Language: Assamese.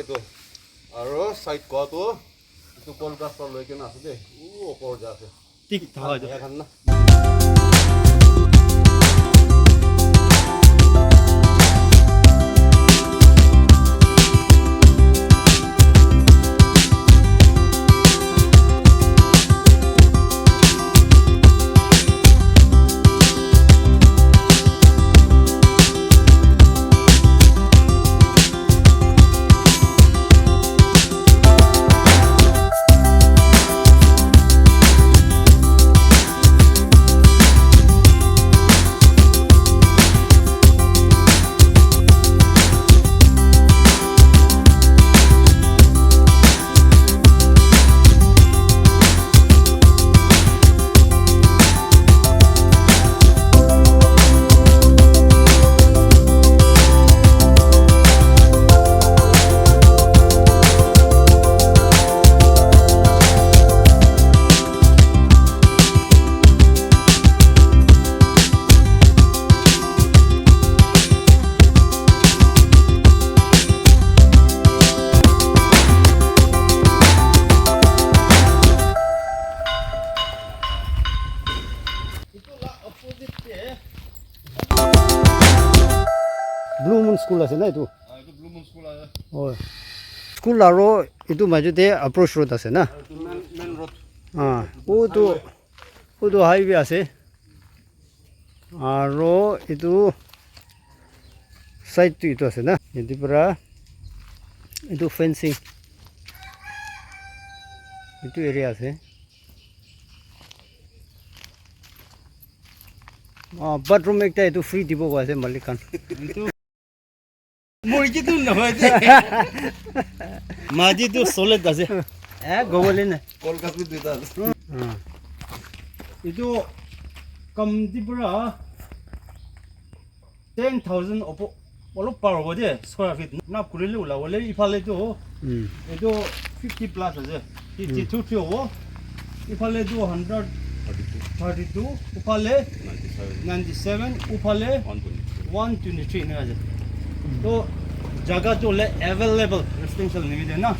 এইটো। আৰু চাইড কোৱাটো এইটো কলগছ পৰা লৈ কেনে আছে দেই, ও ওপৰত যা আছে। ঠিক থকা এইটো। এখন না। ব্লু মুন স্কুল আছে না এইটো? এইটো ব্লু মুন স্কুল আছে। হয়, স্কুল আৰু এইটো মাজতে এপ্ৰ'চ ৰোড আছে না? এইটো মেইন ৰোড। অঁ, ওটো হাইৱে আছে আৰু এইটো চাইডটো এইটো আছে না, এইটোৰ পৰা এইটো ফেঞ্চিং এইটো এৰিয়া আছে। অঁ, বাথৰুম একটা এইটো ফ্ৰী দিব কৈ আছে মালিক খান। মুৰ্গীটো নহয় দেই, মাটিটো চলেত আছে। এ গ'বলে নাই। কলগছ বি দুইটা আছে। অঁ। এইটো কমটি পৰা 10,000 অলপ পাৰ হ'ব দেই স্কুৱাৰ ফিট। নাপ কৰিলে ওলাবলৈ ইফালেতো এইটো 50 প্লাছ আছে, 52 3 হ'ব। ইফালেতো 132, উফালে 97, উফালে 123 এনেকুৱা আছে। তো জাগাটো হ'লে এভেইলেবল, ৰেচিডেঞ্চিয়েল নিমিলে না।